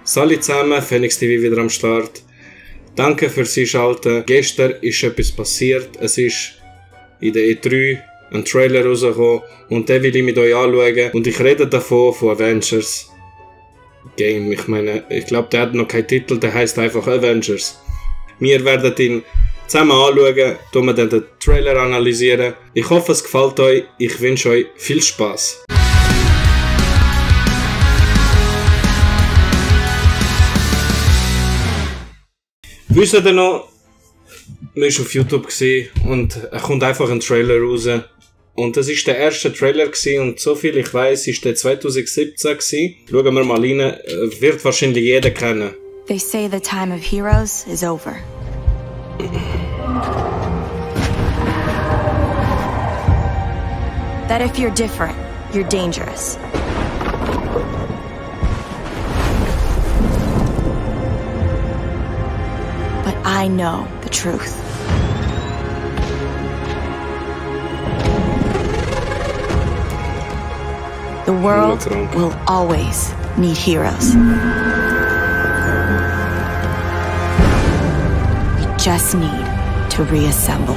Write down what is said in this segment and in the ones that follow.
Salut zusammen, Phoenix TV wieder am Start. Danke fürs Einschalten. Gestern ist etwas passiert. Es ist in der E3 ein Trailer rausgekommen und den will ich mit euch anschauen. Und ich rede davon von Avengers Game. Ich meine, ich glaube, der hat noch keinen Titel, der heißt einfach Avengers. Wir werden ihn zusammen anschauen, tun wir dann den Trailer analysieren. Ich hoffe, es gefällt euch. Ich wünsche euch viel Spaß. Wisst ihr noch, wir waren auf YouTube und er kommt einfach ein Trailer raus. Und das war der erste Trailer und soviel ich weiss, ist der 2017 gewesen. Schauen wir mal rein, wird wahrscheinlich jeder kennen. They say the time of heroes is over. That if you're different, you're dangerous. But I know the truth. The world will always need heroes. We just need to reassemble.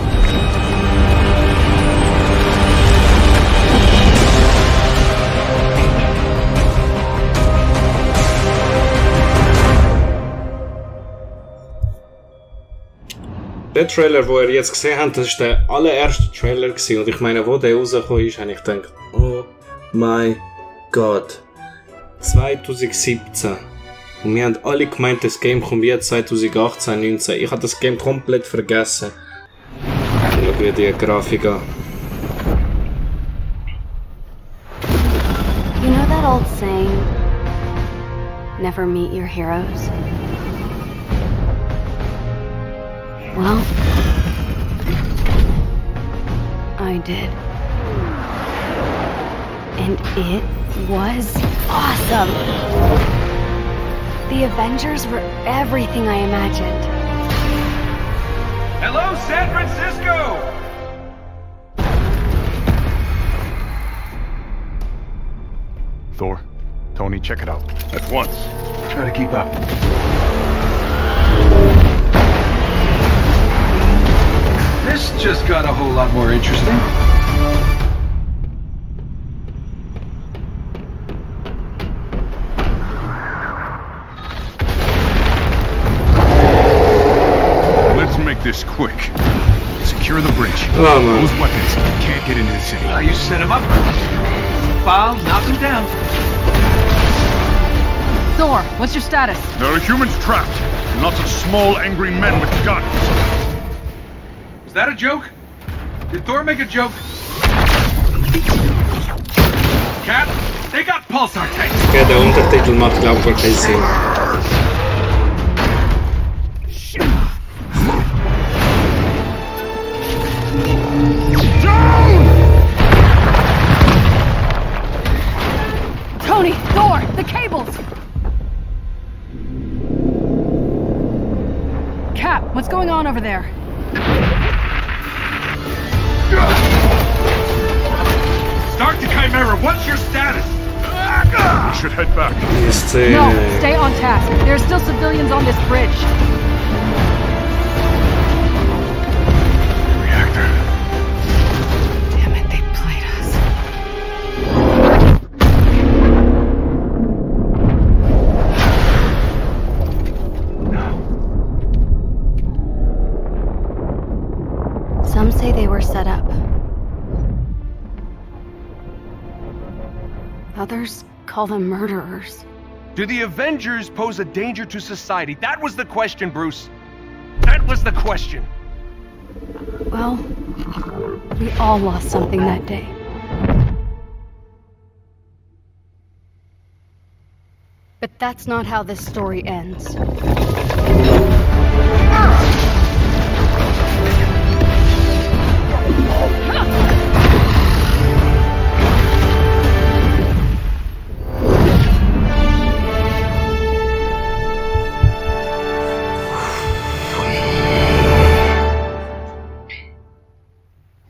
Der Trailer, den ihr jetzt gesehen habt, das war der allererste Trailer und ich meine, wo der rausgekommen ist, habe ich gedacht, oh mein Gott, 2017. Und wir haben alle gemeint, das Game kommt jetzt 2018, 19. Ich habe das Game komplett vergessen. Schau wie die Grafik an. You know that old saying, never meet your heroes? Well, I did. And it was awesome! The Avengers were everything I imagined. Hello, San Francisco! Thor, Tony, check it out. At once. Try to keep up. This just got a whole lot more interesting. Let's make this quick. Secure the bridge. Oh, man. Those weapons can't get into the city. You set him up. File, knock him down. Thor, what's your status? There are humans trapped, and lots of small, angry men with guns. Is that a joke? Did Thor make a joke? Cat, they got pulsar tanks. Okay, der Untertitel macht, glaube ich, gar keinen Sinn. Tony, Thor, the cables! Cap, what's going on over there? Start the Chimera, what's your status? We should head back. Die Szene. No, stay on task. There are still civilians on this bridge. Reactor. Damn it, they played us. Some say they were set up. Others call them murderers. Do the Avengers pose a danger to society? That was the question, Bruce. That was the question. Well, we all lost something that day. But that's not how this story ends.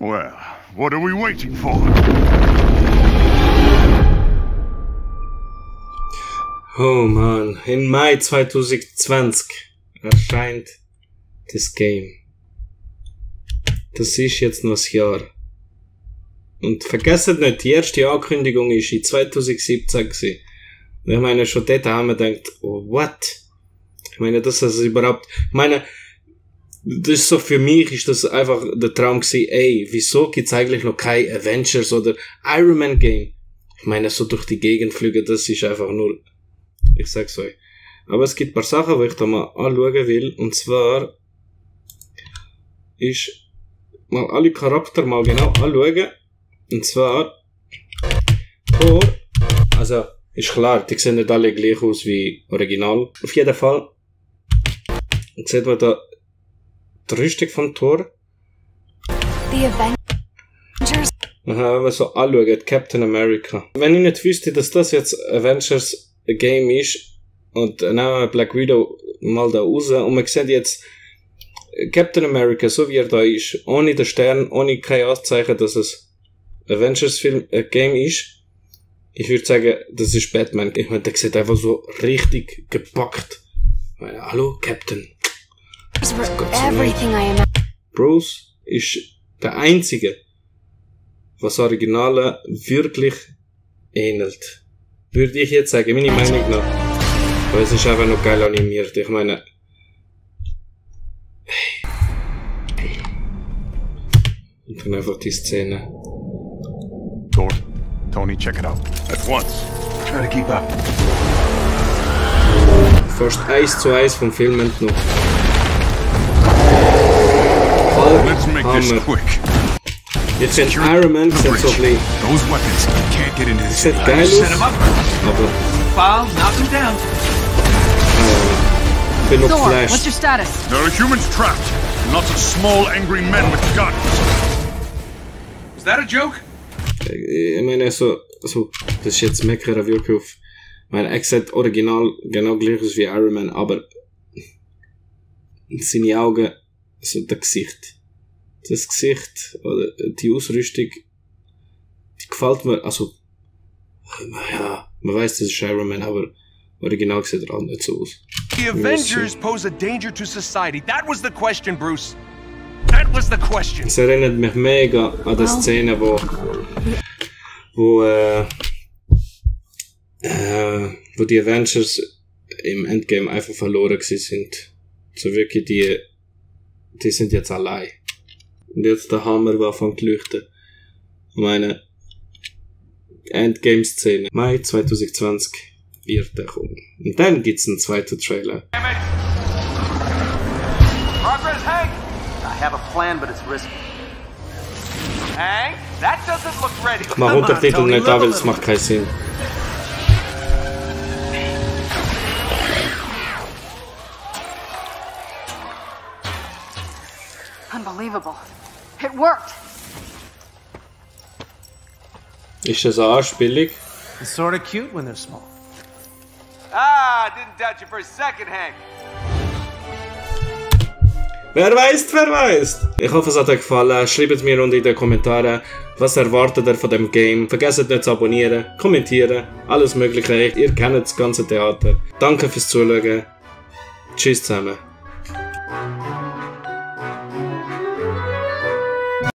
Well, what are we waiting for? Oh man, im Mai 2020 erscheint das Game. Das ist jetzt noch ein Jahr. Und vergesst nicht, die erste Ankündigung war in 2017 gewesen. Und ich meine, schon dort haben wir gedacht, oh, what? Ich meine, das ist überhaupt, ich meine, das ist so, für mich ist das einfach der Traum gewesen, ey, wieso gibt's eigentlich noch kein Avengers oder Iron Man Game? Ich meine, so durch die Gegend fliegen, das ist einfach nur, ich sag's euch. Aber es gibt ein paar Sachen, die ich da mal anschauen will, und zwar ist mal alle Charakter mal genau anschauen, und zwar Thor, also ist klar, die sehen nicht alle gleich aus wie Original. Auf jeden Fall sieht man da die Rüstung von Thor. The Avengers. Wenn man so anschaut, Captain America. Wenn ich nicht wüsste, dass das jetzt Avengers Game ist, und nehmen wir Black Widow mal da raus, und man sieht jetzt Captain America, so wie er da ist, ohne den Stern, ohne kein Anzeichen, dass es Avengers Film Game ist. Ich würde sagen, das ist Batman. Ich meine, der sieht einfach so richtig gepackt. Ich meine, hallo, Captain. Bruce ist der Einzige, was Originale wirklich ähnelt. Würde ich jetzt sagen, meine Meinung nach. Aber es ist einfach noch geil animiert. Ich meine, und dann einfach die Szene. Thor, Tony, check it out. At once. Try to keep up. Fast 1:1 vom Film entnommen. Let's make this quick. Jetzt sind Iron Man sieht so ein bisschen. Those weapons can't get into this. Sieht geil aus, aber ich bin noch Thor, what's geflasht. your status? There are humans trapped. And lots of small, angry men with guns. Was that a joke? Ich meine, so, das ist jetzt meckern wirklich auf. Ich meine, er sieht original genau gleich aus wie Iron Man, aber seine Augen, also das Gesicht oder die Ausrüstung, die gefällt mir, also, ja, man weiß, das ist Iron Man, aber original sieht er auch nicht so aus. The Avengers pose a danger to society. That was the question, Bruce. That was the question. Es erinnert mich mega an die Szene, wo die Avengers im Endgame einfach verloren gewesen sind. So wirklich, die sind jetzt allein. Und jetzt der Hammer war von geleuchtet. Ich meine, Endgame-Szene. Mai 2020 wird er kommen. Und dann gibt's einen zweiten Trailer. Progress, Hank. I have a plan, but it's risky. Hank, that doesn't look ready. Ich mache Untertitel nicht an, weil es macht keinen Sinn. Unbelievable. It worked. Ist das eine Anspielung? It's sort of cute when they're small. Ah, didn't doubt you for a second, Hank. Wer weiß? Ich hoffe, es hat euch gefallen. Schreibt mir unten in den Kommentaren, was erwartet ihr von dem Game. Vergesst nicht zu abonnieren, kommentieren, alles mögliche. Ihr kennt das ganze Theater. Danke fürs Zuschauen. Tschüss zusammen.